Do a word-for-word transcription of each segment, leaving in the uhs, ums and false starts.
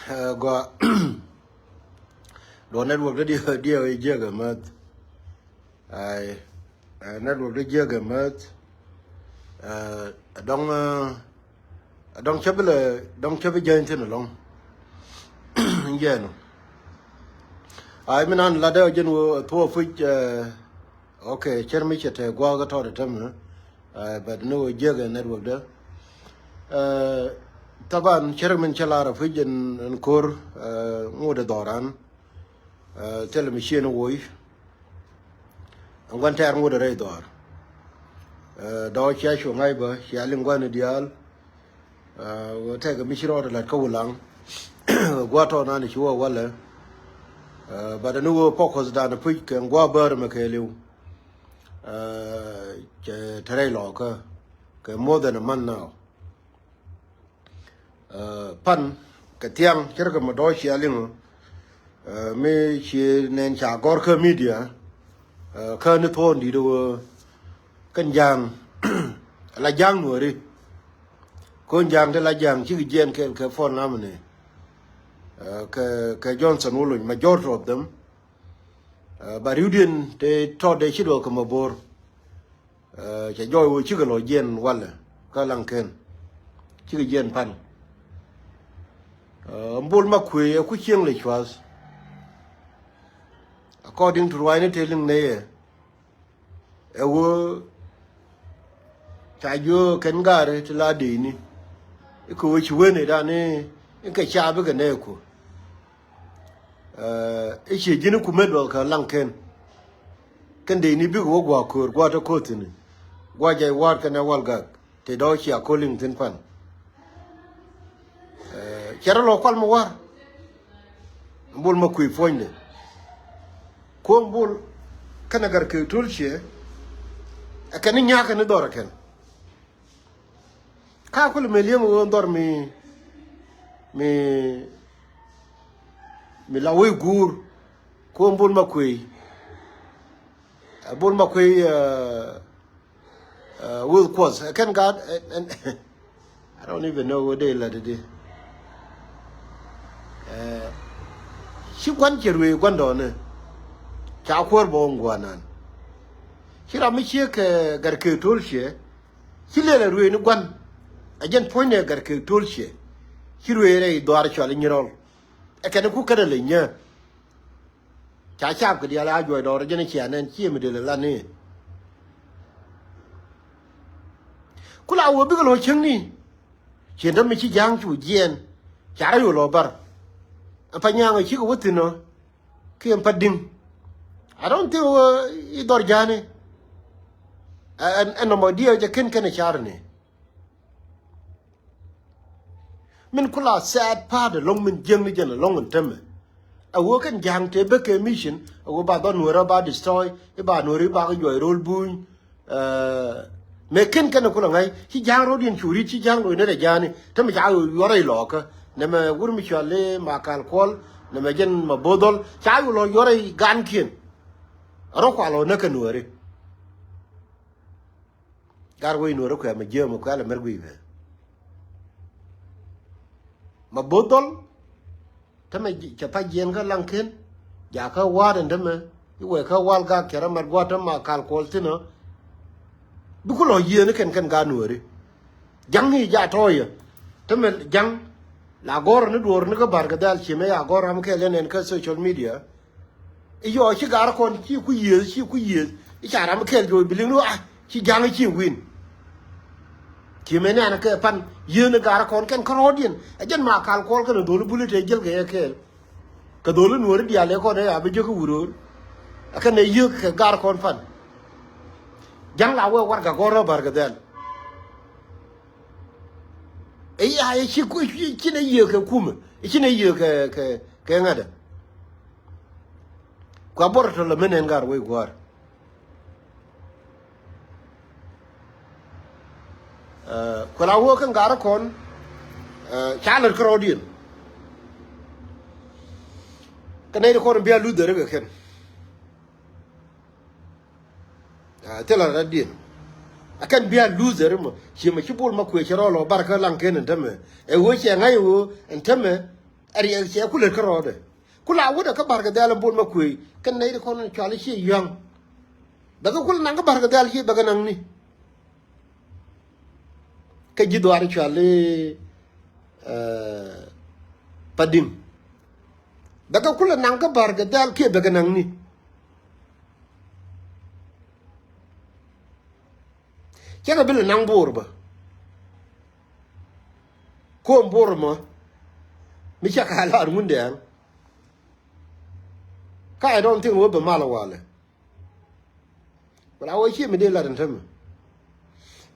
Ɛ, gɔaa. Duɔ network di diɛ, diɛ jiɛk ɛ mäth. Ai, ɛ, network di jiɛk ɛ mäth. Ɛ, dɔŋ, ɛ, dɔŋ cä bi lɛ, dɔŋ cä bi jäny thin ɛlɔŋ. Jɛn ɔ. Ai, mi nan lat ɛ jɛn wä thuɔ puc, ɛ, Ok, cär mi cɛ tɛ gua̱a̱k tɔt ɛ tämɛ. Ɛ, but ni wä jiäk ɛ network dä. Ɛ, taban cär min cä lar ɛ puc ɛn, ɛn ko̱r, ɛ, ŋot ɛ dhɔran. Ɛ, thilɛ mi ciën woc. Ɛn gua̱n tɛɛr ŋot ɛ rɛy dhɔr. Ɛ, dɔɔc cia cu ŋa̱c bä, cia liŋ gua̱n ɛ diaal. Ɛ, wä tɛkɛ mi ci rɔɔdɛ la̱t kä Wulaŋ. Gua̱a̱th tɔɔnan ci wä walɛ. Ɛ, but ni wä focus dan puc kɛ gua̱a̱th bäär mɛ kɛɛliw. Ɛ, cɛ te rɛy lɔɔkä kɛ more than a month now. Ɛ, pan kɛ thiaŋ cärkɛ mɛ dɔɔc cia liŋ. Ɛ, mi ci nɛn ca gɔr kä media. Ɛ, kä ni thuɔ̱ɔ̱n di̱t wä kɛn ja̱a̱ŋ. La ja̱a̱ŋ nuɔ̱ɔ̱ri. Ko̱n ja̱a̱ŋ ti la ja̱a̱ŋ cikɛ jiɛn kɛ, kɛ phone namɛ ni. Ɛ, kɛ, kɛ Johnson Wuluny, majority of them. Ɛ, ba riwdiɛn te tɔt dee ci duɔk kɛ mɛ bo̱o̱r. Ɛ, cɛ jɔɔc wä cikɛ lɔ jiɛn walɛ kä Laŋken. Cikɛ jiɛn pan. Ɛ, Bol Makuëë ɛ ku cieŋ lɛ cua̱th. According to ruaacni te liŋ nɛy ɛ. Ɛ ɣöö ca jiök kɛn gaari ti la deeni. I̱ kɛ ɣöö ci wen i̱ dan i̱ kɛ ca bikɛ nɛɛku. Ɛ, i̱ ciɛ ji̱n i̱ kumɛ duɔth kɛ Laŋken. Kɛn deeni bikɛ wä gua̱a̱k köör gua̱a̱th te ko̱o̱th thi̱n. Gua̱a̱th jɛ wa̱a̱t kɛn ɛ wal gak. Te dɔ̱ cia ko̱liŋ thi̱n pan. Ɛ, cɛ rɔ lɔ kual mi wa̱r. Bol Makuëë puɔ̱nydɛ. Kuɔ̱ŋ Bol kɛnɛ Gatkeek Tolciɛ. Ɛ kɛn ni nya̱a̱k kɛn ni dhɔr ɛ kɛn. Ka kulɛ mɛ li̱eŋ ɣöö dhɔr mi, mi, mi la wec guur. Kuɔ̱ŋ Bol Makuëë. Ɛ, Bol Makuëë, ɛ, Ɛ, wuth kuɔth, ɛ, kɛn gaat, ɛ, ɛ, I don't even know what day la didi. Ɛ, ci gua̱n cɛ ruëë gua̱ndɔɔni. Ca kuäär bä wä ŋuanan. Ci ram mi ciek kɛ Gatkeek Tolciɛ. Ci lɛl ɛ ruëë ni gua̱n. Ɛ jɛn puɔ̱nydɛ Gatkeek Tolciɛ. Ci ruëë rɛy dhuaar cɔal i̱ Nyirɔl. Ɛ kɛn ku kɛn ɛ lɛ nyä. Ca caap kɛ diaal a juɔc dɔɔr jɛn cia nɛn cië mi dee lɛ la ni. Ku la wä bikɛ lɔ cieŋni. Cien dämi ci ja̱a̱ŋ cu jiɛɛn. Ca rɔ yo̱o̱ lɔ bar. Ɛn pa nyaaŋ ɛ cikɛ wä thi̱n ɔ. Kiɛ ɛn pa di̱ŋ. I don't think wä i̱ dhɔr ja̱a̱ni. Ɛn, ɛn nɔmɔ diɛɛk jɛ ken kɛn ɛ car ni. Min kula sad part ɛlɔ̱ŋ min jiäkni jɛn ɛlɔ̱ŋ ɛn tämɛ. A wä kɛn ja̱a̱ŋ te bä kɛ mission, a wä ba dhɔ nuɔrä ba destroy, i̱ ba nuɔrä i̱ ba kɛ juɔc ro̱l buny. Ɛ, mëë ken kɛn kula ŋa̱c, ci ja̱a̱ŋ ro̱diɛn cu ri̱t, ci ja̱a̱ŋ loc ni rɛ ja̱a̱ni, tämɛ ca yuɔrɛ ilɔɔkä. Nɛmɛ wur mi cual i̱ Makal Kuɔl, nɛmɛ jɛn ma bo̱o̱th dhɔl, ca yu lɔ yuɔrɛ i̱ gaankiɛn. Rɔ kua lɔ näk kɛ nuɔri. Gar wec nuɔri kuɛ ma jiääm kuɛ lɛ mɛr guiy bɛ. Ma bo̱o̱th dhɔl, tämɛ cɛ thac jiɛn kä Laŋken, jakä wa̱a̱t ɛn tämɛ, i̱ wee kä wal gak cɛ rɔ mat gua̱a̱t tämɛ Makal Kuɔl thi̱n ɔ. Bi ku lɔ yiëëni kɛn kɛn gaat nuɔri. Ja̱ŋ i̱ ja tɔɔyä. Tämɛ ja̱ŋ la gɔ̱rä ni duɔ̱ɔ̱r ni kä Bar kɛ dhal ciemɛ ya gɔ̱r ram kɛl yɛn ɛn kä social media. I̱ yɔɔ ci gar kɔn ci ku yiëëth, ci ku yiëëth. I̱ ca ram kɛl jɔɔc bi liŋ ni ɣöö a ci ja̱ŋ i̱ ci win. Ciemɛ nɛn kɛ pan yiëëth ni gar kɔn kɛn kärɔɔdiɛn. Ɛ jɛn Makal Kuɔl kɛn ɛ dholi buli te jiël kɛ yɛ kɛɛl. Kɛ dholi nuɔri diaal ɛ kɔn ɛ a bi jiök i̱ wuröör. Ɛ kɛn ɛ yiëëk kɛ gar kɔn pan. Ja̱ŋ la wee warɛgak gɔ̱rä Bar kɛ dhal. Ɛ ya ɛ ci ku ci nɛ yiëë kɛ kumɛ, ci nɛ yiëë kɛ, kɛ, kɛ ŋa̱dä. Kua bor tɔ lɛ mi nɛn gar wec gua̱a̱r. Ɛ, ku la wä kä ŋa̱rä kɔn, ɛ, ca lät kärɔɔdiɛn. Kä nɛy ti kɔn bia luth dhäri kɛ kɛn. Ɛ, thilɛ rɔ̱diɛn. Ɛ kɛn bia luth dhäri mɔ. Ciemɛ ci Bol Makuëë cɛ rɔɔl ɔ bar kä Laŋken ɛn tämɛ. Ɛ ɣöö cɛ ŋa̱c ɣöö ɛn tämɛ. Ɛ riɛk cɛ ku lät kärɔɔdɛ. Ku la wädɛ kä Barkɛ Dhɛl in Bol Makuëëc kɛn nɛy ti kɔn in cual i̱ ciɛ yɔ̱a̱ŋ. Bɛ kɛ ku la naŋ kä Barkɛ Dhɛl ciɛ bɛ kɛ naŋni. Kä ji̱ dhuaar i̱ cual i̱, eh, Padiŋ. Bɛ kɛ ku la naŋ kä Barkɛ Dhɛl kiɛ bɛ kɛ naŋni. Cä kɛ bi lɛ naŋ Bor bä. Ko̱o̱m Bor mɔ mi cä ka lar Ŋundɛŋ. Ka I don't think wä bɛ mal walɛ. Wala wä cie mi dee lat in tämɛ.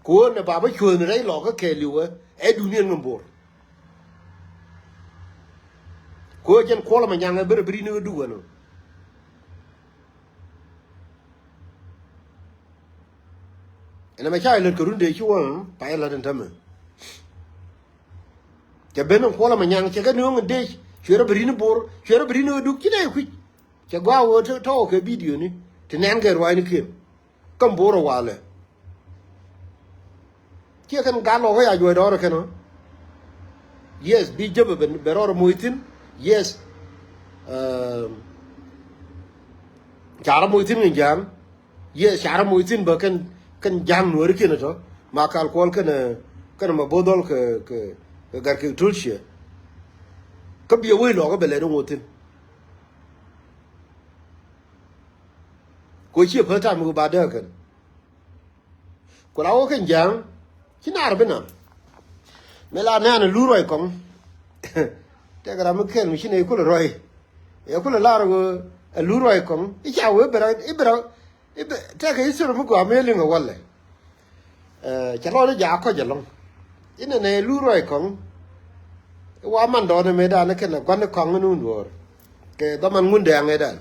Ko̱o̱m nɛ baba cuɔ̱ɔ̱n rɛy lɔkä kɛɛliw ɛ duniɛn ŋä Bor. Ko̱o̱m jɛn Kuɔl Manyaŋ ɛ bärɛ bi ri ni wä duk wä nɔ. Ɛn ɛmɛ ca ilät kɛ run dee ci wä pa ilät in tämɛ. Cɛ ben in Kuɔl Manyaŋ cɛ kɛ ni ɣöŋ in dee cuɛ rɔ bi ri ni Bor cuɛ rɔ bi ri ni wä duk ci nɛ kui̱c. Cɛ gɔaa wä tɔ̱ kɛ bidioni ti nɛn kɛ ruaacnikiɛn. Kä Bor ɛ walɛ. Ciɛ kɛn gal lɔkä ya juɔc dɔɔr kɛn ɔ. Yes, bi jepɛ bɛ rɔɔdɛ moc thi̱n. Yes. Carä moc thi̱n kɛn ja̱a̱ŋ. Yes, carä moc thi̱n bä kɛn kɛn ja̱a̱ŋ nuääri kiɛn ɛ tɔ ma kal Kuɔl kɛn kɛn ma bo̱o̱th dhɔl kɛ kɛ kɛ gat kɛ tol ciɛ. Kä biɛ wec lɔkä bɛ lɛt in ŋoth thi̱n. Kɛ ciɛ päth tam mi kɛ ba dääk kɛn. Ku la wä kɛn ja̱a̱ŋ ci naar bi nam. Mëë la nɛn a lur ruac kɔŋ. Tɛk ram mi kɛl mi ci nɛ ikulɛ ruac. Ikulɛ lar ɣöö a lur ruac kɔŋ i̱ ca wee bɛ ra i̱ bɛ ra i̱ bɛ tɛk i̱ thir mi gɔaa mëë liŋ a walɛ. Cɛ lɔc i̱ jaak kɔc ɛlɔ̱ŋ. Inɛ nɛ lur ruac kɔŋ. I̱ wa mandɔɔnɛ mëëdan kɛnɛ gua̱n i̱ kɔŋ in wun duɔ̱ɔ̱r kɛ dhɔman Ŋundɛŋ ëëdan.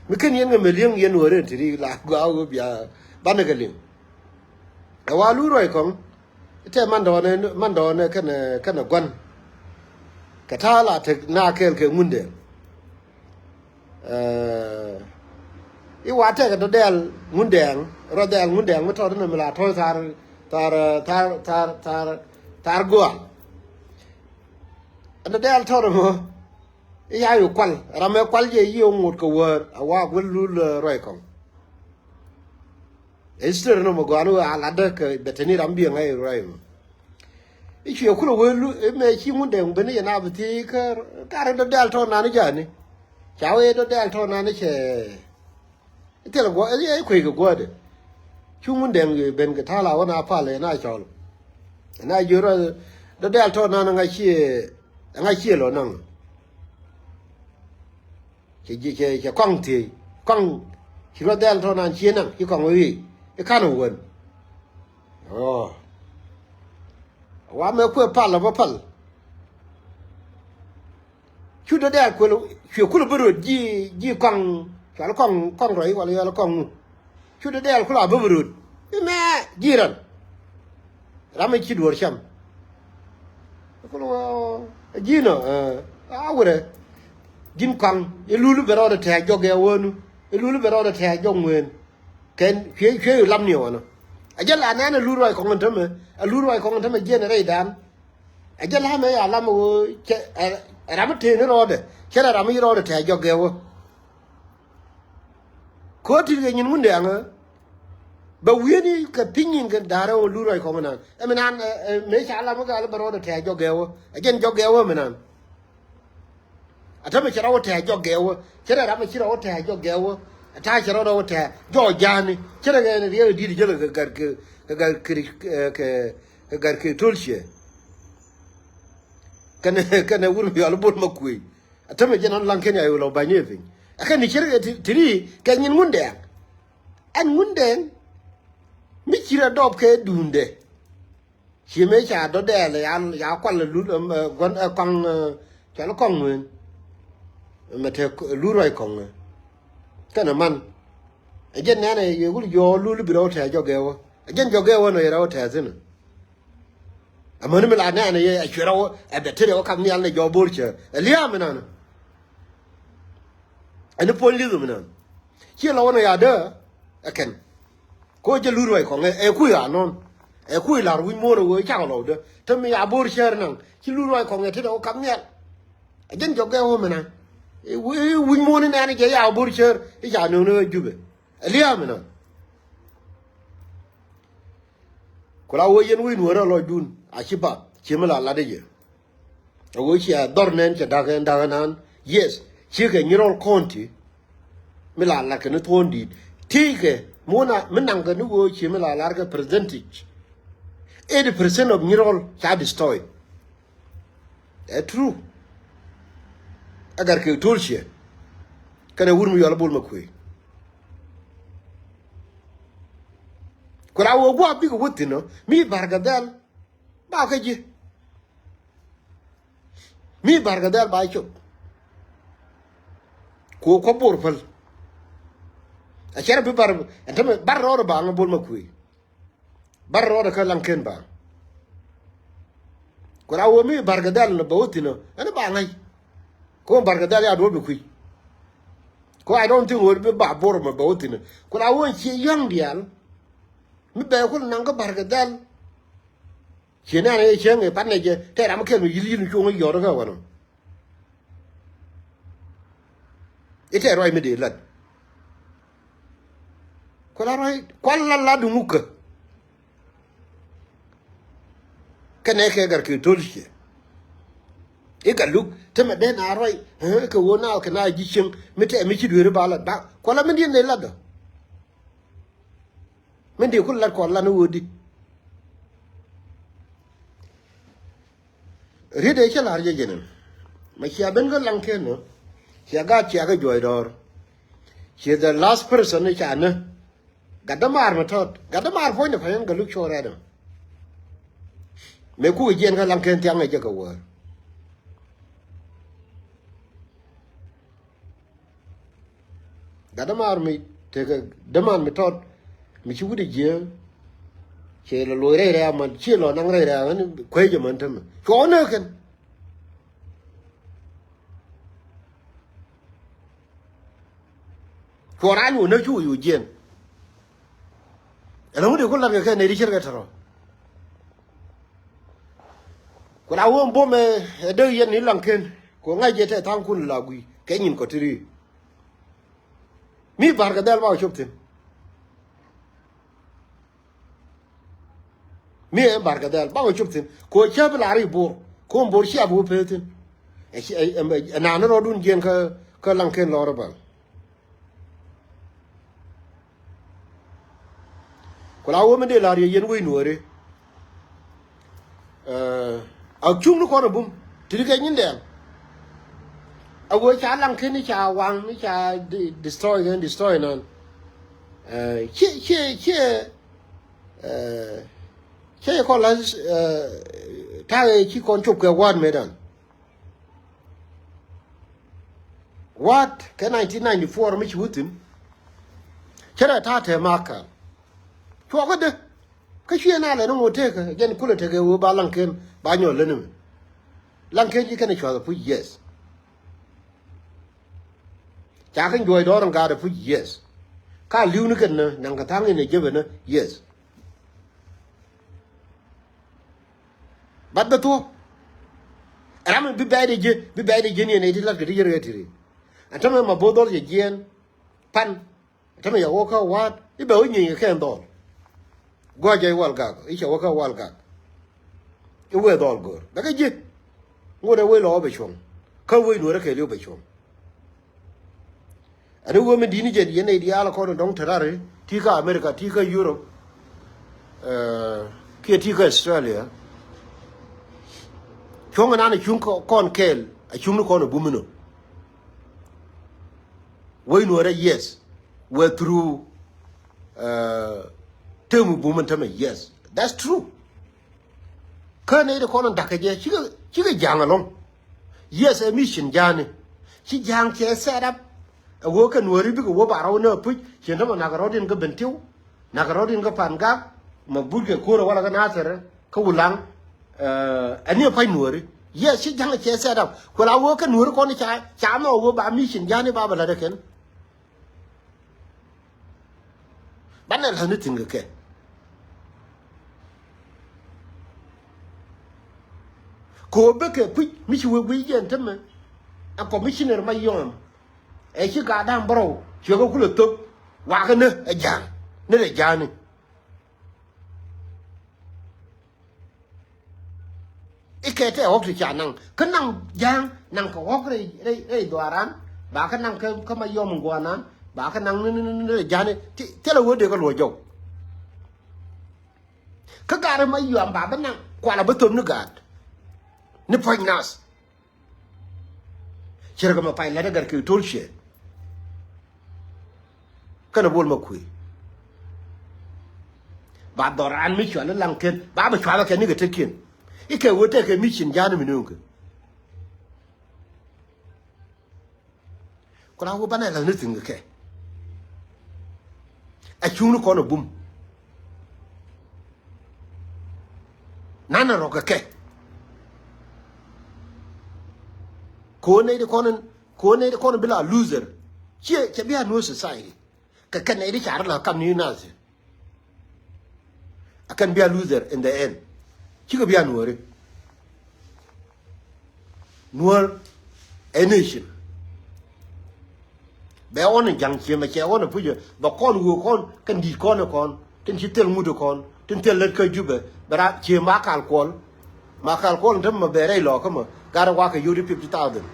Mi kɛn yɛn kɛ mɛ li̱eŋ yɛn wä rɛn ti ri la gɔaa wä bia banɛ kɛ li̱eŋ. Ɛ wa lur ruac kɔŋ. I̱ tɛ mandɔɔnɛ mandɔɔnɛ kɛnɛ kɛnɛ gua̱n. Kɛ ta̱a̱ la tek na kɛɛl kɛ Ŋundɛŋ. I̱ wa tɛkɛ dɔ̱dɛɛl Ŋundɛŋ rɔ dhɛɛl Ŋundɛŋ mi tɔt inɛ mi la tɔ̱ thar thar thar thar thar thar gua̱a̱l. Dɔ̱dɛɛl tɔt ɛmɔ i̱ ya i̱ kual ram ɛ kual jɛ yiëë ŋot kɛ wäär a waak wä lul ruac kɔŋ. History nɔmɔ gɔaa ni wä a latdä kɛ bɛ teni ram biɛ ŋa̱c ruac mɔ. I̱ cuɛ kulɛ wee lu i̱ mɛ ci Ŋundɛŋ ben i̱ yɛ na bi thiec kä karɛ dɔ̱dɛɛl tɔ̱ nani ja̱a̱ni. Ca wee dɔ̱dɛɛl tɔ̱ nani cɛ i̱ thilɛ guɔ i̱ kuec kɛ guɔ̱ɔ̱dɛ. Cu Ŋundɛŋ ben kɛ ta̱a̱ la wä na pal ɛ na cɔl. Ɛ na jiök rɔ dɔ̱dɛɛl tɔ̱ nani ŋa̱c ciɛ ŋa̱c ciɛ lɔ naŋ. Cɛ ji̱ cɛ cɛ kɔŋ thiec kɔŋ. Ci ruɔth dhɛl tɔ̱ nan cie naŋ ci kɔŋ wi̱i̱ i̱ ka̱n wän. Ɔ wa mɛ kuɛ pal ɔ bä pal. Cu dee dhɛl kuel cuɛ kul bä ruet ji̱ ji̱ kɔŋ cual kɔŋ kɔŋ rɔy wala yɔl kɔŋ ŋu. Cu dee dhɛl kul a bä bä ruet i̱ mɛ ji̱ rän. Ram i̱ ci duɔ̱ɔ̱r cam. Ji̱n ɔ a wurɛ ji̱n kɔaŋ i̱ lul i̱ bɛ rɔɔdɛ tɛ̈ɛ̈k jɔk ɛ wänu i̱ lul i̱ bɛ rɔɔdɛ tɛ̈ɛ̈k jɔk ŋueen. Kɛn cuëë cuëë i̱ lam ni ɣɔnɔ. A jɛ la nɛn ɛ lul ruac kɔŋ in tämɛ ɛ lul ruac kɔŋ in tämɛ jiɛn ɛ rɛydan. A jɛ la mɛ ya lam ɛ ɣöö cɛ ɛ ram i̱ tëë ni rɔɔdɛ cɛ rɛ ram i̱ rɔɔdɛ tɛ̈ɛ̈k jɔk ɛ wä. Ko̱ ti̱t kɛ nyin Ŋundɛŋä bɛ wi̱i̱ni kɛ pi̱ny nyin kɛ da̱rɛ wä lur ruac kɔŋ inan. Ɛ mi nan ɛ mëë ca lam kä gal bɛ rɔɔdɛ tɛ̈ɛ̈k jɔk gɛwä ɛ jɛn jɔk gɛwä mi nan. Ɛ tämɛ cɛ rɔw tɛ̈ɛ̈k jɔk gɛwä cɛ rɛ ram ɛ ci rɔw tɛ̈ɛ̈k jɔk gɛwä. Ɛ ta̱a̱ cɛ rɔw rɔw tɛ̈ɛ̈k jɔk ja̱a̱ni cɛ rɛ ɣɛn riɛk di̱t jälɛ kɛ gat kɛ kɛ gat kɛ kɛ gat kɛ to̱l ciɛ. Kɛnɛ kɛnɛ wur mi yɔl bol ma kuëë. Ɛ tämɛ jɛn ɣän laŋ kɛn ya yol ɔ ba̱ny ni ɛ piny. Ɛ kɛn ni cir kɛ ti ri kɛ nyin Ŋundɛŋ. Ɛn Ŋundɛŋ mi cir ɛ dɔp kɛ duundɛ. Ci mëë ca dɔ̱dɛɛl ya ya kual ɛ lul ɛ gua̱n ɛ kɔŋ ɛ cual kɔŋ wen. Mɛ te lul ruac kɔŋ ɛ kɛn ɛ man. Ɛ jɛn nɛn ɛ yɛ wul jɔɔk lul bi rɛw tɛ̈ɛ̈ jɔk gɛwä ɛ jɛn jɔk gɛwä nɔ yɛ rɛw tɛ̈ɛ̈ thi̱n ɛ. Amäni mi la nɛɛnɛ yɛ a cuɛ rɔw ɛ bɛ tetdɛ wä kap nhial nɛ jɔɔk bo̱o̱r cä ɛ lia̱a̱ mi nanä. Ɛn i̱ puɔ̱ny li̱th mi nanä ciɛ lɔwä nɛ ya dee ɛ kɛn. Ko̱ jɛ lur ruac kɔŋ ɛ kui̱ a nɔn ɛ kui̱ la̱r wi̱c muɔ̱ɔ̱r ɛ wee cakɔ lɔw dee te mi ya bo̱o̱r cäär naŋ ci lur ruac kɔŋ ɛ tetdɛ wä kap nhial. A jɛn jɔk gɛ wä mi na. I̱ wi̱c muɔ̱ɔ̱n inɛn i̱ jɛ yaw bo̱r cär i̱ ca nööŋ ni ɣä Jubɛ. Ɛ lia̱a̱ mi na. Ku la wee yɛn wec nuɔ̱ɔ̱rä lɔcdun a ci bath ci mi la lat i̱ jɛ. A wee cia dhɔr nɛn cɛ da̱k ɛn da̱k ɛnan. Yes, cikɛ Nyirol County. Mi la lat kɛ ni thuɔ̱ɔ̱n di̱i̱t. Ti̱i̱kɛ mi wä na mi naŋkɛ ni wee ci mi la lat kɛ percentage. Eighty percent of Nyirol ca destroy. Ɛ true. Ɛ Gatkeek Tolchiɛn kɛnɛ wut mi yɔl Bol Makuei. Ku la wee gua̱a̱p bikɛ wä thi̱n ɔ mi Barkɛ Dhɛl. Ba kä ji̱ mi Barkɛ Dhɛl ba cop. Ku kuɔ Bor päl. A cɛr bi bar ɛn tämɛ bar rɔɔdɛ ba ŋä Bol Makuei. Bar rɔɔdɛ kä Laŋken ba. Ku la wee mi Barkɛ Dhɛl ni bɛ wä thi̱n ɔ ɛn ba ŋäc. Ku Barkɛ Dhɛl ya duɔ̱ɔ̱p bi kui̱. Ku I don't think wee bi ba Bor mɛ bɛ wä thi̱n ɔ ku la wee ci yɔ̱ŋ diaal. Mi bɛ kul naŋ kä Barkɛ Dhɛl. Ci nɛn ɛ cieŋ ɛ pan nɛ jɛ tɛ ram kɛl mi yil yil mi cuŋ yɔt kä wänɔ. I̱ tɛ ruac mi dee lat. Kuala ruac kuala lat duŋ kä. Kɛnɛ kɛ Gatkeek Tolchiɛn. I̱ Gatluak te mɛ den a ruac kɛ ɣöö na kɛ na ji̱ cieŋ mi tɛ mi ci dueeri ba lat ba kuala mi diɛn dee lat dɔ. Min di ku lat kɔn lan ni ɣöö di. Riet ëë cä la̱r jɛ jɛn ɛn mɛ cia ben kä Laŋken nä. Cia gaat cia kä juɔc dɔɔr. Cie the last person ni ca nä. Gat dämaar mɛ tɔt gat dämaar puɔ̱ny ni pa̱ny ɛn Gatluak cuɔ rɛɛt ɛn. Mëë kukɛ jiɛn kä Laŋken thiaŋ ɛ jɛ kɛ wäär. Gat dämaar mi tekɛ däman mi tɔt mi ci wut jiɛ. Cɛ lɛ loc rɛy rɛy aman ci lɔ naŋ rɛy rɛy aman kuec aman tämɛ cuɔ nä kɛn. Cuɔ raan wä nä cu wä yu jiɛn. Ɛn ŋut iku lat kɛ kɛ nɛy ti ce̱tkɛ tɔrɔ. Ku la wä bom ɛ dee yɛn ni Laŋken ku ŋa̱c jɛ tɛ tha̱a̱ŋkun la gui̱ kɛ nyin kɔ ti ri̱i̱. Mi Barkɛ Dhɛl ba wä cop thi̱n. Mi ɛ Barkɛ Dhɛl ba wä cop thi̱n ku cä bi la ri Bor ku Bor cia bi wä pee thi̱n. Ɛ naan ni rɔɔdun jiɛn kä Laŋken lɔr ɛ bal. Ku la wä mi dee la̱r yɛ yɛn wec nuɔɔri. A cuŋ ni kɔn a bum ti di kɛ nyin dɛɛl. A wee ca Laŋken ni ca waŋ ni ca destroy kɛn destroy nɔn. Ciɛ ciɛ ciɛ ciɛ kɔn la ta̱a̱ ci kɔn cop kɛ wa̱a̱t metdan. Wa̱a̱t kɛ nineteen ninety-four mi ci wä thi̱n. Cä rɛ ta̱a̱ tɛɛ makä cuɔkä dee. Kä cuɛ na lɛ ni ŋot tekä jɛn kulɛ tekɛ wee ba Laŋken ba nyɔl lä ni mi. Laŋken ci kɛn cuath a puc yes. Ca kɛn juɔc dɔɔr in gaat a puc yes. Ka li̱w ni kɛn nä naŋ kɛ tha̱a̱ŋ in a jepɛ nä yes. Bat bɛ thuɔ̱k. Ram mi bi bɛɛt ɛ ji̱ bi bɛɛt ɛ ji̱ ni ɛn ɛ ti lat kɛ ti yɛr ɣɛ ti ri. Ɛn tämɛ ma bo̱o̱th dhɔl cɛ jiɛɛn pan. Ɛn tämɛ yɛ wä kä wa̱a̱t i̱ bɛ wä nyieny kɛ kɛn dhɔl. Gua̱c jɛ i̱ wal gak i̱ cɛ wä kä wal gak. I̱ wee dhɔl go̱o̱r bɛ kɛ ji̱. Ŋot ɛ wee lɔ wä bɛ cuɔ̱ŋ kä wee nuɔ̱ɔ̱rä kɛɛliw bɛ cuɔ̱ŋ. Ani wee mi di̱t ni jɛ yɛn nɛy diaal kɔn dɔ̱ŋ te rari ti kä America ti kä Europe. Kiɛ ti kä Australia. Cuɔ̱ŋ ɛnan a cuŋ kɔn kɛɛl a cuŋ ni kɔn a bum inɔ. Wee nuɔ̱ɔ̱rä yes. Wee through temu bum in tämɛ yes. That's true. Kä nɛy ti kɔn in da̱k kɛ jɛ cikɛ ja̱a̱ŋ ɛlɔ̱ŋ. Yes ɛ mission ja̱a̱ni ci ja̱a̱ŋ cɛ set up. Ɛ wee kɛ nuɔ̱ɔ̱ri bikɛ wee ba rɔw ni a puc cien tämɛ nak rɔ̱diɛn kä Bentiu. Nak rɔ̱diɛn kä Pangak ma but kɛ ko̱r ɛ wala kä Nathɛr kä Wulaŋ. Ɛni ɛ pa̱c nuɔ̱ɔ̱ri yes ci ja̱a̱ŋ cɛ set up. Kuɛ la wee kɛ nuɔ̱ɔ̱ri kɔn ca ca mɛ wee ba mission ja̱a̱ni ba bɛ la̱t ɛ kɛn. Banɛ la̱th ni thi̱n kɛ kɛ. Kɛ ɣöö bekɛ kui̱c mi ci wee guic jɛn tämɛ. Ɛn commissioner Mayom ɛ ci gat da̱ŋ bärɔw cuɛ kɛ kulɛ thop. Wakä ni ɛ ja̱a̱ŋ ni rɛ ja̱a̱ni. Ikɛ tɛ ɣɔ̱k ti ca naŋ kä naŋ ja̱a̱ŋ naŋ kɛ ɣɔ̱k rɛy rɛy rɛy dhuaaran. Ba kä naŋ kä kä Mayom in guanan ba kä naŋ ni ni ni rɛ ja̱a̱ni. Thilɛ wee dee kä luɔ̱c jɔw. Kä gat rɛ Mayom ba bä naŋ kualɛ bä thop ni gat ni puɔ̱ny nath. Cɛ rɛ kɛ mɛ pay lat ɛ gat kɛ tol ciɛ. Kɛnɛ bol mɛ kuëë ba dhɔr an mi cual i̱ laŋ ken ba bɛ cual kɛ ni kɛ tetkiɛn. Ikɛ wee tɛkɛ mi cin ja̱a̱n mi nööŋ kɛ. Ku la wä banɛ la ni thi̱n kɛ kɛ. A cuŋni kɔn a bum. Nanɛ rɔ kɛ kɛ. Ko̱ nɛy di kɔn in ko̱ nɛy di kɔn in bi la loser. Ciɛ cɛ bi a nuɔ̱ɔ̱r society. Kɛ kɛ nɛy di car la kam ni nath. A kɛn bi a loser in the end. Cikɛ bi a nuɔ̱ɔ̱ri. Nuɔ̱ɔ̱r ɛ nation. Bɛ ɣɔn in ja̱ŋ ciemɛ cɛ ɣɔn in pucä bɛ kɔn wee kɔn kɛn di̱i̱t kɔn in kɔn tin ci thil ŋut in kɔn tin thil lät kä Jubɛ bɛ raa cie ma kal kuɔl. Ma kal kuɔl in te mɛ bɛ rɛy lɔɔkä mɛ gat in wakɛ yio̱w di fifty thousand.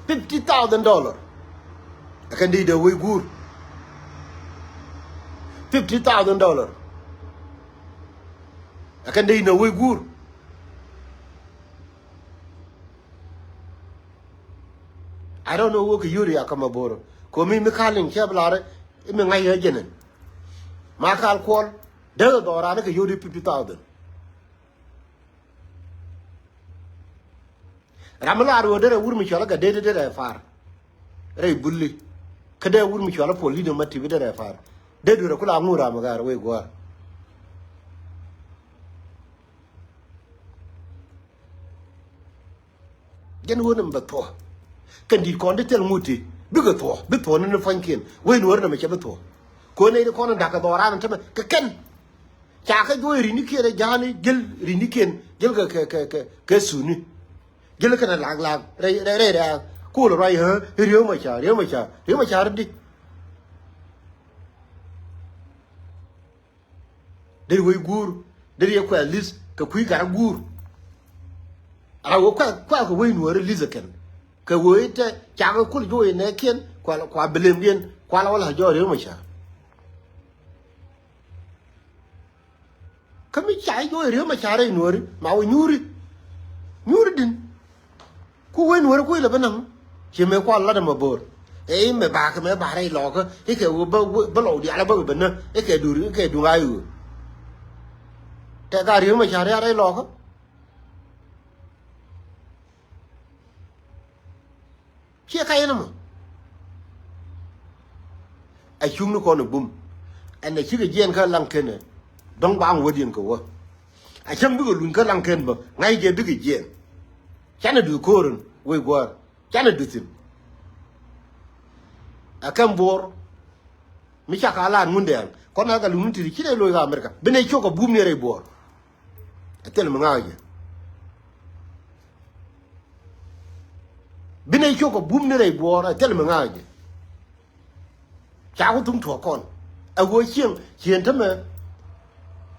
Fifty thousand dollar. Ɛ kɛn di dee wec guur. Fifty thousand dollar. Ɛ kɛn di nɛ wec guur. I don't know wä kɛ yuri a kama boro. Komi mi kal in cɛ bi lar imi ŋa̱c yɛ jɛnɛn. Ma kal kuɔl dee dhɔran kɛ yuri fifty thousand. Ram mi lar wä derɛ wur mi cual kɛ dee derɛ far. Rɛy bulli kä dee wur mi cual pol lidɛ ma tibi derɛ far. Dee durɛ kula ŋur ram kɛ rɛ wec guar. Jɛn ɣöö nɛmɛ bɛ thuɔ̱k. Kɛn di̱t kɔn ti thil ŋut ti bikɛ thuɔ̱k bi thuɔ̱k ni ni pua̱nykiɛn wec nuɔ̱ɔ̱ri nɛmɛ cɛ bi thuɔ̱k. Ko̱n nɛy ti kɔn in da̱k kɛ dhɔran in tämɛ kɛ kɛn. Ca kɛ juɔc ri̱nikiɛn ɛ ja̱a̱ni ji̱l ri̱nikiɛn ji̱l kɛ kɛ kɛ kɛ suni. Ji̱l kɛn ɛ lak lak rɛy rɛy rɛy rɛy ko̱l ruac ɣä ri̱ew mɛ ca ri̱ew mɛ ca ri̱ew mɛ ca ri̱di. Dee wec guur dee yɛ kuɛth li̱th kɛ kui̱ gat a guur. Ala wee kuɛth kuɛth kɛ wec nuɔ̱ɔ̱ri li̱th ɛ kɛn kɛ wee tɛ cakɛ kul juɔc nɛɛkiɛn kua bilemdiɛn kua la wä la jɔɔk riek mɛ ca̱r. Kä mi ca i̱ juɔc riek mɛ ca̱r rɛy nuɔ̱ɔ̱ri ma wä nyuuri nyuuri di̱n. Ku wen wär kui̱ lɛ bä näŋ ci mëë kual lat ɛmɛ bo̱o̱r. Ëë mëë bakɛ mëë ba rɛy lɔɔkä ikɛ ɣöö bä bä lɔw diaal bä bä nä ikɛ dur ikɛ duŋ a i̱ ɣöö tɛk a riek mɛ ca riaar rɛy lɔɔkä. Ciɛ ka yɛn ɛmɔ. A cuŋni kɔn ɛ bum ɛn ɛ cikɛ jiɛɛn kä laŋ kenɛ. Dɔ̱ŋ ba ŋuɔ̱t yɛn kɛ wä a cäŋ bikɛ luny kä laŋ ken bä ŋa̱c jɛ bikɛ jiɛɛn. Canɛ duth ko̱o̱rän wec guäär. Canɛ duth thi̱n. Ɛ kɛm buɔr mi cak a laat ŋundɛɛŋ kɔn a kɛ luny ni ti̱ti̱ ci dee loc kä America bi nɛy cok kɛ bum ni rɛy buɔr. Ɛ thil mi ŋa̱a̱c jɛ bi nɛy cok kɛ bum ni rɛy buɔr ɛ thil mi ŋa̱a̱c jɛ. Ca ku thuŋ tuɔɔk kɔn ɛ ɣöö cieŋ cieŋ tämɛ.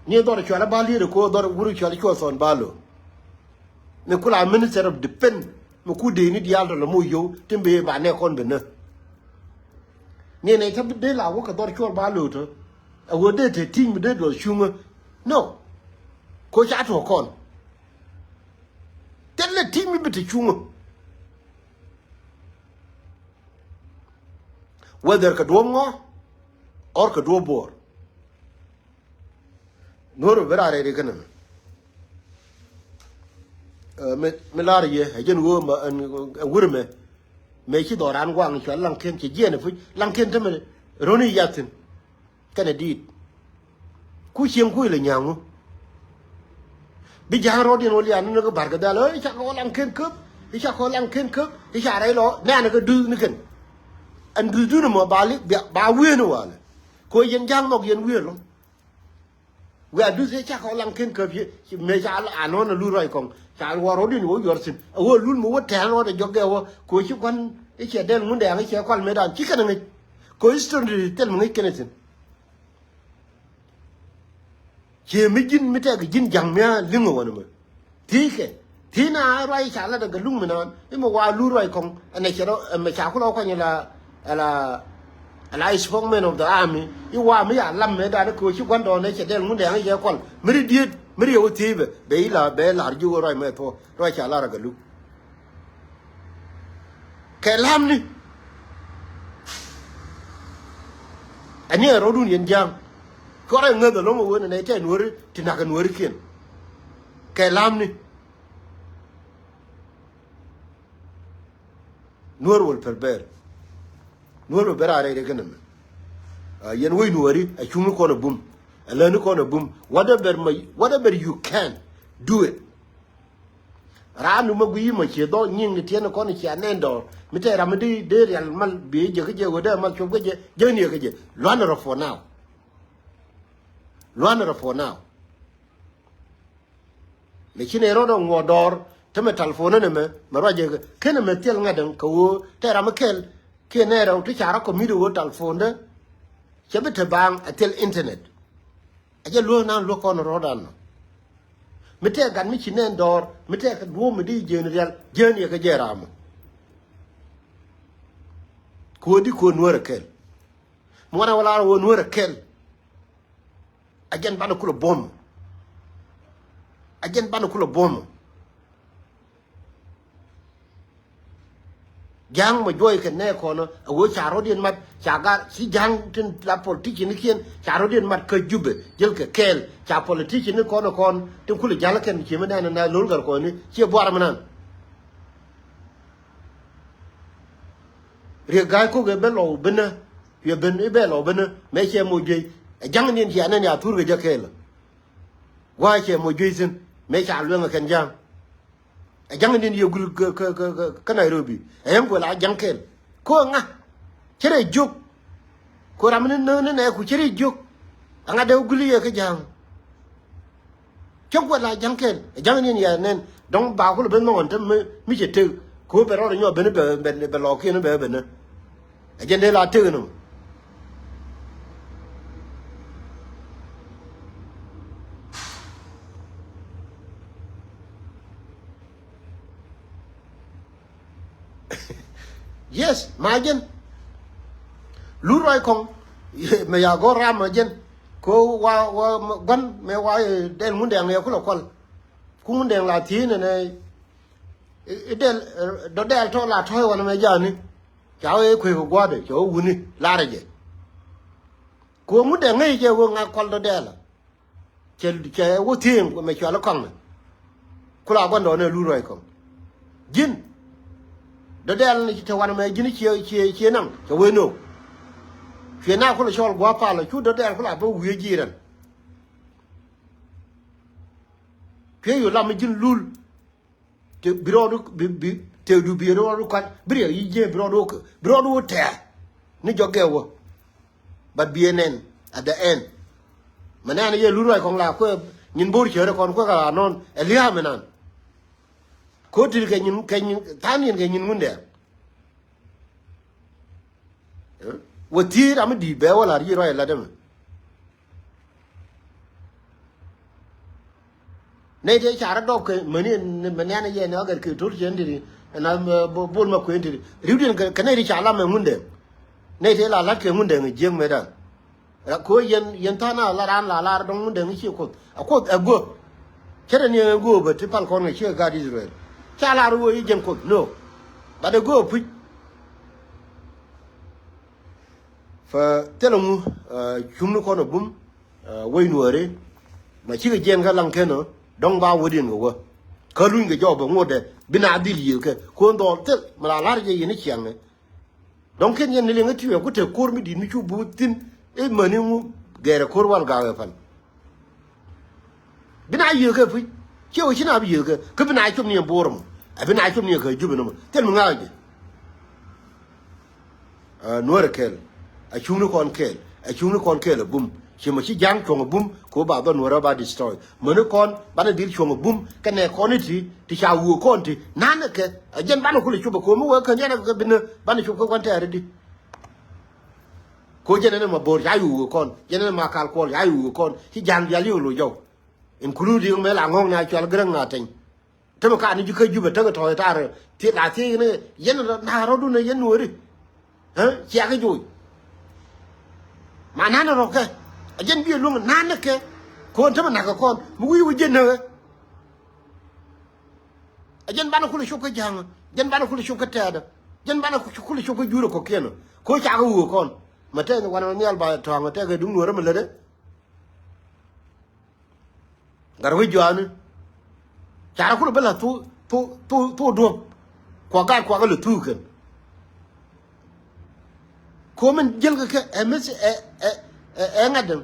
Ni dhɔr cual a bal yet ɛ ko̱o̱r dhɔr wur cual cuɔl thɔn bal lo̱o̱. Mi kula minister of defense mi ku dee ni diaal tɔ lɛ moc yow tin bi ba nɛ kɔn bi nä. Ni nɛ ca bi dee la wä kɛ dhɔr cuɔl bal lo̱o̱ tɔ ɛ ɣöö dee te ti̱i̱ny mi dee duɔth cuŋä. No. Ko ca tuɔɔk kɔn thil lɛ ti̱i̱ny mi bi te cuŋä. Whether kɛ duɔ̱ɔ̱p ŋɔ or kɛ duɔ̱ɔ̱p buɔɔr. Nuɔ̱r mi bi raar rɛy ri känɛ mɛ. Ɛ, mi, mi la̱r yɛ ɛ jɛn ɣöö mɛ ɛn, ɛn wur mɛ. Mëë ci dhɔran guaŋ cual laŋ ken ci jiɛɛn ɛ puc laŋ ken tämɛ roni yath thi̱n. Kɛnɛ di̱i̱t. Ku cieŋ kuc lɛ nyaaŋu. Bi ja̱a̱ŋ rɔɔdiɛn wä lian ni kä ba̱r kɛ dhal ɛ i̱ cakɔ laŋ ken käp i̱ cakɔ laŋ ken käp i̱ ca rɛy lɔ nɛ̈ɛ̈n kɛ duth ni kɛn. Ɛn duth dun ɛmɔ ba li ba wien walɛ. Kɛ ɣöö yɛn ja̱a̱ŋ nhɔk yɛn wi̱i̱ ɛlɔ̱ŋ. Wiaa duth ëë cakɔ laŋ ken käp yɛ mëë ca anɔ̱ɔ̱n a lul ruac kɔŋ ca wä rɔ̱diɛn wä yuɔr thi̱n a wä lul mi wä tɛ̈ɛ̈n rɔɔdɛ jɔk gɛ wä kɛ wä ci gua̱n i̱ ciɛ dɛl Ŋundɛŋ i̱ ciɛ kual mëëdan ci kɛn ŋäc. Kɛ wä history thil mi ŋäc kɛn thi̱n. Ciɛ mi ji̱n mi tɛk ji̱n ja̱ŋ mi a li̱ŋ ɛ wän ɛmɛ. Thi̱i̱kɛ thi̱i̱n a ruac ca lat ɛ gɛ luŋ mi naan i̱ mi wa lul ruac kɔŋ ɛn ɛ cɛ rɔ ɛmɛ ca kulɔ kuany ala ala ala spokesman of the army i̱ wa mi ya lam mëëdan i̱ kɛ wä ci gua̱n dɔɔn ɛ cɛ dɛl Ŋundɛŋ i̱ cɛ kual mi ri diet mi ri ɛ wä thi̱i̱ bɛ bɛ i̱ la bɛ lar ji̱ wä ruac mɛ thuɔ ruac ca lar ɛ gɛ luŋ. Kɛ la̱mni ɛni ɛ rɔ̱dun yɛn ja̱a̱ŋ. Cuɔrɛ ŋäth ɛlɔ̱ŋ ɛ wen ɛnɛ tɛ nuɔ̱ri ti nak ɛ nuɔ̱rikiɛn. Kɛ la̱mni nuɔ̱r wal pɛr bɛɛr. Nuɔ̱r wal bɛr a rɛy rɛ kɛn ɛmɛ. Yɛn wec nuɔ̱ri a cuŋni kɔn a bum a läni kɔn a bum whatever, whatever you can do it. Raan nu ma guiy ma cie dhɔ nyiŋ ni tiɛn kɔn cia nɛn dɔɔr mi tɛ ram mi di dee rial mal bi jek jɛ wä dee mal cop kä jɛ jek ni kä jɛ luan rɔ for now. Luan rɔ for now. Lɛ ci nɛ rɔ dɔ ŋuɔ dɔɔr te mɛ telephone ni mɛ mɛ ruac jɛ ken mɛ thil ŋa̱t däŋ kɛ wä tɛ ram mi kɛl kiɛ nɛ rɛw ti ca rɔ kɔ mi di wä telephone dä. Cɛ bi te baaŋ a thil internet. A jɛ luäk nan luäk kɔn rɔɔdan nɔ. Mi tɛk gat mi ci nɛn dɔɔr mi tɛk duɔ̱ɔ̱p mi di jiɛn rial jiɛn yɛ kɛ jɛ ram mɔ. Kuɔdi kuɔ nuɔ̱r a kɛl. Muɔn a wä lar wä nuɔ̱r a kɛl. A jɛn banɛ kulɛ buɔ̱m. A jɛn banɛ kulɛ buɔ̱m. Ja̱a̱ŋ mɔ juɔc kɛ nɛɛ kɔnɔ a wee ca rɔ̱diɛn mat ca gar ci ja̱a̱ŋ tin la politician kiɛn ca rɔ̱diɛn mat kä Jubɛ jel kɛ kɛɛl ca politician ni kɔn kɔn tin kulɛ ja̱l kɛn ci mi nɛn na lo̱l gar kɔni ciɛ buar mi nan. Riek Ga̱a̱c Kok ɛ bɛ lɔw binä yɛ ben i̱ bɛ lɔw binä mɛ cɛ moc juey. Ɛ ja̱ŋ niɛn cia nɛn ya thur kɛ jɛ kɛɛl. Gua̱a̱c cɛ moc juey thi̱n mɛ ca lueŋ ɛ kɛn ja̱a̱ŋ. Ɛ ja̱ŋ niɛn yɛ gul kä Nairobi ɛ yɛn kuɛ la ja̱ŋ kɛɛl. Ko ŋa cɛ rɛ jiök. Ko ram ni näk ni nɛ ku cɛ rɛ jiök. Ɛ ŋa dee gul yɛ kä ja̱a̱ŋ. Cä kuɛ la ja̱ŋ kɛn ɛ ja̱ŋ niɛn yɛ nɛn dɔ̱ŋ ba kulɛ ben nhɔn te mi cɛ tek. Ko bɛ rɔɔd nyɔ ben bɛ lɔɔkiɛn bɛ ben. Ɛ jɛn dee la tek ni mɔ. Yes, ma jɛn. Lur ruac kɔŋ mɛ ya gɔr ram ma jɛn. Ko wa wa guan mɛ wa dɛl Ŋundɛŋ yɛ kulɛ kual. Ku Ŋundɛŋ la thiec nɛ nɛ. Idɛl dɔ dɛl tɔ la tɔ̱ wanɛ mɛ jani. Ca wee kuek gua̱dɛ ca wee wuni larɛ jɛ. Ku Ŋundɛŋ ŋäc jɛ wee ŋa̱k kual dɔ dɛl. Cɛ cɛ wä thieŋ mɛ cual kɔŋ mɛ. Ku la guandɔɔnɛ lur ruac kɔŋ. Ji̱n dɔ̱dɛl ni ci te wanɛ mɛ ji̱n ciɛ ciɛ ciɛ naŋ cɛ wee no̱o̱k. Cuɛ na kulɛ cɔl gua̱a̱p palä cu dɔ̱dɛl kulɛ bä wiee ji̱ rɛn. Cuɛ yo̱ lam mi ji̱n lul. Te bi rɔɔdu bi bi te du bi rɔɔdu kuat bi riɛk yi jiee bi rɔɔdu wä bi rɔɔdu wä tɛɛ. Ni jɔk gɛ wä. But bi ɛ nɛn at the end. Mɛ nɛn yɛ lur ruac kɔŋ la kuɛ nyin bo̱r cäärä kɔn kuɛ kɛ la nɔn ɛ lia̱a̱ mɛ nan. Ko̱ tir kɛ nyin kɛ nyin tha̱a̱n nyin kɛ nyin Ŋundɛŋ. Wä thi̱i̱r ram mi di̱i̱t bɛ wä la̱r yiëë ruac ɛ la̱t ɛmɛ. Nɛy tëë ca rɔ dɔp kɛ mäni mɛ nian yɛ ni ɣä gɛt kɛ to̱l cɛ ni tiri ɛn a bol ma kuën tiri ri̱wdiɛn kɛ nɛy ti ca lam ɛ Ŋundɛŋ. Nɛy tëë la la̱t kɛ Ŋundɛŋ ɛ jiäk metdan. Ra ko̱ yɛn yɛn tha̱a̱ŋ a la raan la lar dɔ̱ŋ Ŋundɛŋ i̱ ciɛ Kuoth a Kuoth ɛ guäk. Cä rɛ ni ɛ guäk bä ti pal kɔn kɛ ciɛ gaat Ithɛrɛl. Ca lar wee i̱ jɛn Kuoth no. Bat ɛ guäk puc. Fa thilɛ ŋu cumni kɔn a bum. Wec nuɔɔri ma cikɛ jiɛn kä laŋ kenä dɔ̱ŋ ba wädiɛn kɛ wä. Kä luny kɛ jɔk bɛ ŋotdɛ bi na dhil yiëëkɛ ko̱n dhɔl thil mi la la̱r jɛ yɛn i̱ ciaŋɛ. Dɔ̱ŋ ken yɛn ni liŋ i̱ ti̱wɛ ku te ko̱r mi di̱t mi cu buuth thi̱n i̱ mäni ŋu gɛɛrɛ ko̱r wal ga̱a̱k ɛ pal. Bi na yiëëkɛ puc ciɛ wä ci na bi yiëëkɛ kä bi na cop ni ɛn bo̱o̱r ɛmɔ. Ɛ bi na cop ni ɛn kä Jubɛ ɛn ɛmɔ thil mi ŋa̱a̱k jɛ. Nuɔ̱ɔ̱rɛ kɛl a cuŋni kɔn kɛl a cuŋni kɔn kɛl a bum. Ci mɔ ci ja̱a̱ŋ cuɔ̱ŋ ɛ bum kɛ ɣöö ba dhɔn Nuäärä ba destroy. Mäni kɔn banɛ dhil cuɔ̱ŋ ɛ bum kɛ nɛ kɔn i̱ ti ti ca wuɔ̱ɔ̱k kɔn ti na̱n ɛ kɛ. Ɛ jɛn banɛ kulɛ cop ɛ kɛ ɣöö mi wee kän yɛn ɛ kɛ binä banɛ cop kä gua̱n tɛɛr i̱di. Kɛ ɣöö jɛn ɛn ɛ ma bo̱o̱r ca yuɔ̱ɔ̱k kɔn, jɛn ɛn ɛ ma kal kuɔl ca yuɔ̱ɔ̱k kɔn, ci ja̱a̱ŋ diaal yio̱k lo̱c jɔw. Including mëë la ŋɔ̱ŋ na cual Gäräŋ na teny. Tämɛ ka ni ji̱ kä Jubɛ tekɛ tɔ̱ i̱ ta̱rɛ thiec la thiec ni yɛn na rɔ̱dun ɛ yɛn Nuääri. Ɛ ciakä joc. Ma na̱n rɔ̱kɛ ɛ jɛn bi ɛ luäŋ na̱n kɛ. Kɔn tämɛ na̱kɛ kɔn mi wi̱i̱ wi̱i̱ jɛn näkɛ. Ɛ jɛn banɛ kulɛ cop kä ja̱a̱ŋä, jɛn banɛ kulɛ cop kä tɛɛdä, jɛn banɛ kulɛ cop kä jurɛ kɔ̱kiɛn. Kɔ cakä wuɔ̱ɔ̱k kɔn mɛ tɛth wanɛ nhial ba tɔ̱a̱ŋ tɛkɛ duŋ Nuäärä mi lätdɛ. Gat wec juaani carɛ kulɛ bi la thu thu thu thu duɔ̱p. Kua gat kua kɛ lɛ thu kɛn. Komin jiɛlkɛ kɛ ɛ mi ɛ ɛ ɛ ŋa̱t däŋ.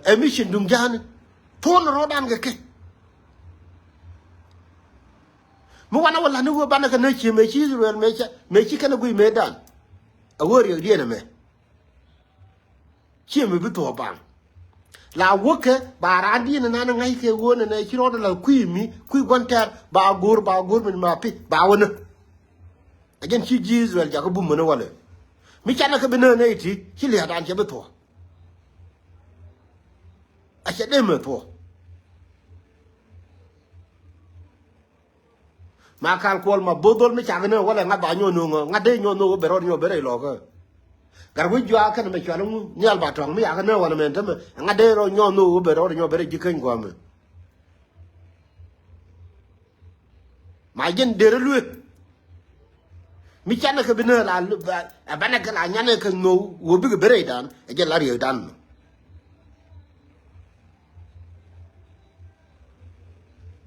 Ɛ mission duŋ jaani thon rɔɔdan kɛ kɛ. Mi wanɛ wä la̱t ni wee banɛ kɛ nä cië mëë ci Israel mëë ca mëë ci kɛn ɛ guiy mëëdan. A wee riɛkdiɛn ɛmɛ. Ciɛ mi bi thuɔɔk baŋ. La wäkɛ ba raandiɛn ɛnan ŋa̱ckɛ ɣöö nɛnɛ ci rɔɔdɛ la kui̱ mi kui̱ gua̱n tɛ̈r ba go̱o̱r ba go̱o̱r min ma pi ba wänä. Ɛ jɛn ci ji̱ Israel jakä bum mänä walɛ. Mi canɛ kɛ bi nään nɛy ti ci lia̱a̱dan cɛ bi thuɔɔk. A cɛ dee mɛ thuɔɔk. Ma kal kuɔl ma bo̱th dhol mi cak ni walɛ ŋa̱th ba nyɔk no̱o̱ŋ ŋa̱th dee nyɔk no̱o̱ŋ wä ben rɔɔd nyɔk ben rɛy lɔkä. Gat wi̱c juaak kɛn mɛ cual ŋu nhial ba tɔ̱a̱ŋ mi yak ni walɛ mɛn tämɛ ŋa̱th dee rɔ nyɔk no̱o̱ŋ wä ben rɔɔd nyɔk ben rɛy ji̱ käny gua̱a̱mɛ. Ma jɛn derä luet. Mi canɛ kɛ bi nä la ɛ banɛ kɛ la nyanɛ kɛ no̱o̱ŋ wä bikɛ ben rɛydan ɛ jɛn la riɛkdan mɛ.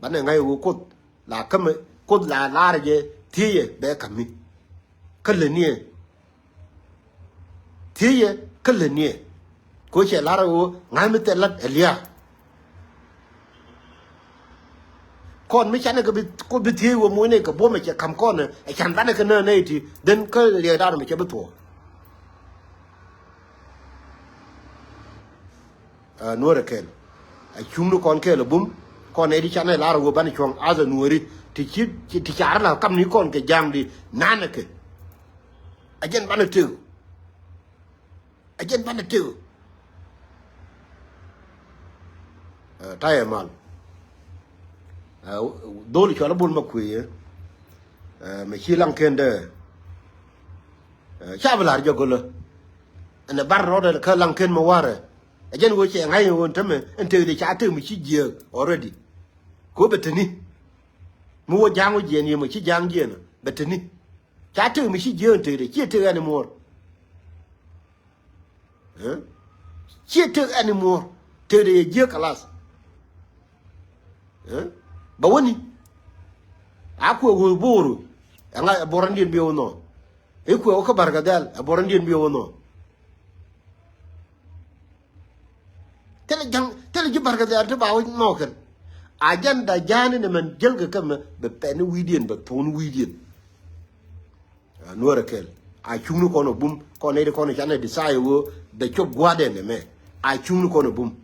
Banɛ ŋa̱c ɣöö Kuoth la kämɛ Kuoth la laarɛ jɛ thiecɛ bɛ ka̱mi. Kä lätniɛ thiecɛ kä lätniɛ. Kɛ ɣöö cɛ la̱r ɣöö ŋa̱c mi thil la̱t ɛ lia̱a̱. Kɔn mi canɛ kɛ bi Kuoth bi thiec ɣöö mucnɛ kɛ buɔ̱mɛ cɛ ka̱m kɔn ɛ can banɛ kɛ nään nɛy ti dhen kä liɛɛkdan mɛ cɛ bi thuɔɔk. Ɛ nuäärɛ kɛl a cuŋni kɔn kɛl a bum. Kɔn ɛ di canɛ lar a wä banɛ cuɔ̱ŋ ath a nuääri ti ci ti carä la kamni kɔn kɛ ja̱a̱ŋdi nanɛ kɛ. A jɛn banɛ tëk a jɛn banɛ tëk. Ɛ tayɛ mal. Ɛ dholi cual a bul ma kui̱ ɛ mɛ ci laŋ ken dee. Ɛ ca bi lar jɛ gölä. Ɛn ɛ bar rɔɔdɛ kä laŋ ken mɛ warɛ. Ɛ jɛn wee cɛ ŋa̱c ɛ ɣöö tämɛ ɛn tëkdɛ ca tëk mi ci jiääk already. Kɛ ɣöö bɛ teni mi wä ja̱a̱ŋ wä jiɛn yɛ mɛ ci ja̱a̱ŋ jiɛn bɛ teni. Ca tëk mi ci jiääk ɛn tëkdɛ ciɛ tëk ɛn imuɔr. Ciɛ tëk ɛn imuɔr tëkdɛ yɛ jiääk kalas. Bɛ wäni a kuɛ wä bo̱o̱ru. Ɛŋa ɛ bo̱r ɛn diɛn bi wä nhɔɔn. I̱ kuɛ wä kä Barkadhɛl ɛ bo̱r ɛn diɛn bi wä nhɔɔn. Thilɛ ja̱ŋ thilɛ ji̱ Barkadhɛl ti ba wä nhɔɔk kɛn. A jɛn da ja̱a̱ni ni mɛn jäl kɛ kɛmɛ bɛ pɛn ni wi̱i̱diɛn bɛ thuun wi̱i̱diɛn. Nuäärɛ kɛl a cuŋni kɔn ɛ bum kɔn nɛy ti kɔn ɛ canɛ desire ɣöö bɛ cop gua̱a̱dɛn ɛmɛ. A cuŋni kɔn ɛ bum.